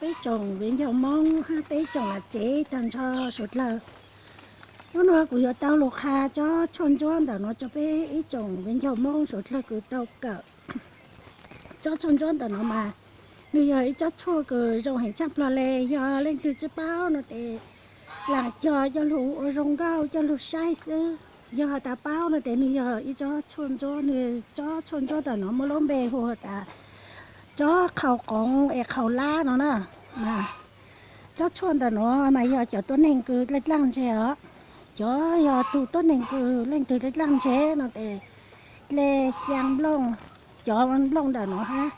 Peb tsoom viv ncaus Hmoob hab peb tsoom nam tsev tag nrho suav dlawg. Hnub no kuv yuav tau lug qha tsob tshuaj ntsuab ntawm nuav rua peb ib tsoom viv ncaus Hmoob suav dlawg kws tau kawm. Tsob tshuaj ntsuab ntawm nuav mas nwg yog ib tsob tshuaj kws zoo heev tshaj plawg le. Yog leej twg tsi paub no tes laam cog coj lug ua zoo nkauj coj lug saib xwb. Yog has tas paub no tes nwg yog ib tsob tshuaj ntsuab, nwg tsob tshuaj ntsuab ntawm nuav muaj lub npe hu has tas tsob qhaus qoov es qhaus lab no na. Tsob tshuaj ntawm nuav mas yog cov tuab neeg kws dlaaj dlaaj ntseg os. Cov yog tug tuab neeg kws leej twg dlaaj dlaaj ntseg no tes dle xyaa nplooj, cov nplooj ntawm nuav hab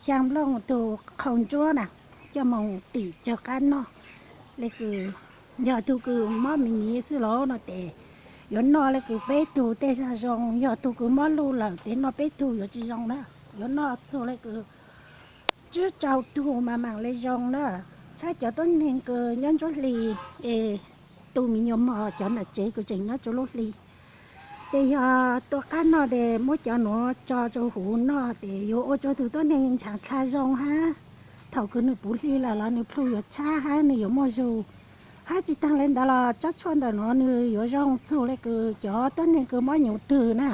xyaa nplooj tug qhaus ntsuab na, coj moog tim tsawg qab noj. Le kws yog tug kws mob miv miv xwb los no tes yuav noj le kws peb tug tej zag zoo. Yog tug kws mob luj lawm tes noj peb tug yuav tsi zoo na. Yuav noj txug le kws tsib rau tug mas maam le zoo na. Hab cov tuab neeg kws nyob ntsuab hli es tu me nyuam mog, cov nam tsev kws tseem nyob rua lub hli tes yog tua qab noj tes muab cov nuav tso rua huv noj tes yuav ua rua tug tuab neeg ntshaav dlha zoo hab thaum kws nwg puv hli lawm los nwg plhu yuav tshab hab nwg yuav muaj zug. Hab tsi taag le ntawd los tsob tshuaj ntawm nuav nwg yuav zoo txug le kws cov tuab neeg kws mob nyuv twg na.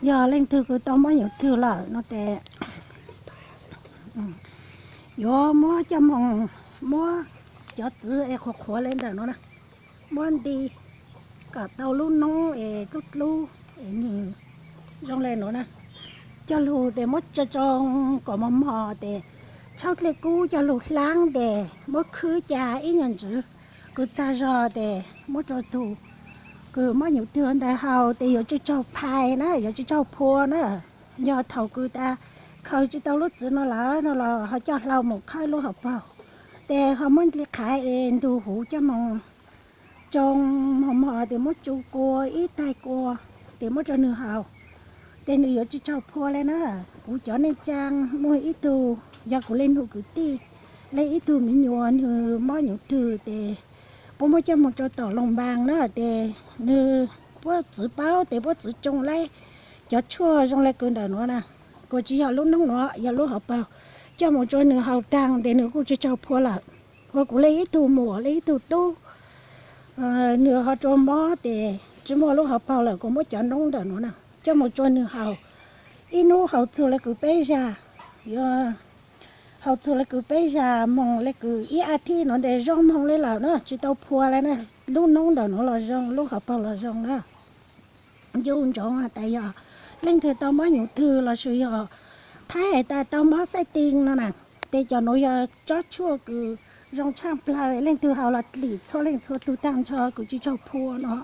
Yog leej twg kws tau mob nyuv twg lawm no tes yuav muab coj moog muab cov txwv es qhuav qhuav le ntawm nuav na, muab nti kom tau lub noob es dlub dlub es nwg zoo le nuav na, coj lug tes muab tsoo tsoo kom mos mos tes tshaub dlej kub coj lug hlaab tes muab khwb ca ib nyuag ntsws kws txag zog tes muab rua tug kws mob nyuv twg ntawd haus tes yuav tsi tsaug phais na, yuav tsi tsaug phua na. Yog thaum kws tas khaws tsi tau lub txwv no lawm no los ho coj hlau moog khawb lub hauv paug tes ho muab nti qhav es ntug huv coj moog tsoo mos mos tes muab tsu kua ib taig kua tes muab rua nwg haus tes nwg yuav tsi tsaug phua le na. Kuv cov neej tsaa muaj ib tug, yog kuv le nug kwv tij, le ib tug miv nyuas nwg mob nyuv twg tes puab muab coj moog rua tom loos npaas na tes nwg puab txwv paub tes puab txwv tsoo le cov tshuaj zoo le kws ntawm nuav na, kuas tsi yog lub noob nuav yog lub hauv paug, coj moog rua nwg haus taag tes nwg kuj tsi tsaug phua lawm. Ua kuv le ib tug muam le ib tug tub, nwg ho rua mob tes tsi muaj lub hauv paug lawm kuas muab cov noob ntawm nuav na coj moog rua nwg haus ib nub haus txug le kws peb zag, yuav haus txug le kws peb zag moog le kws ib a thib nuav tes zoo moog le lawm na, tsi tau phua le na. Lub noob ntawm nuav los zoo, lub hauv paug los zoo na. Ncu ntsoov has tas yog leej twg tau mob nyuv twg lossis yog thaib has tas tau mob xaij tis no na, tes cov nuav yog tsob tshuaj kws zoo tshaaj plawg, leej twg haus los dlim txhua leej txhua tug taag nrho kws tsi tsaug phua no.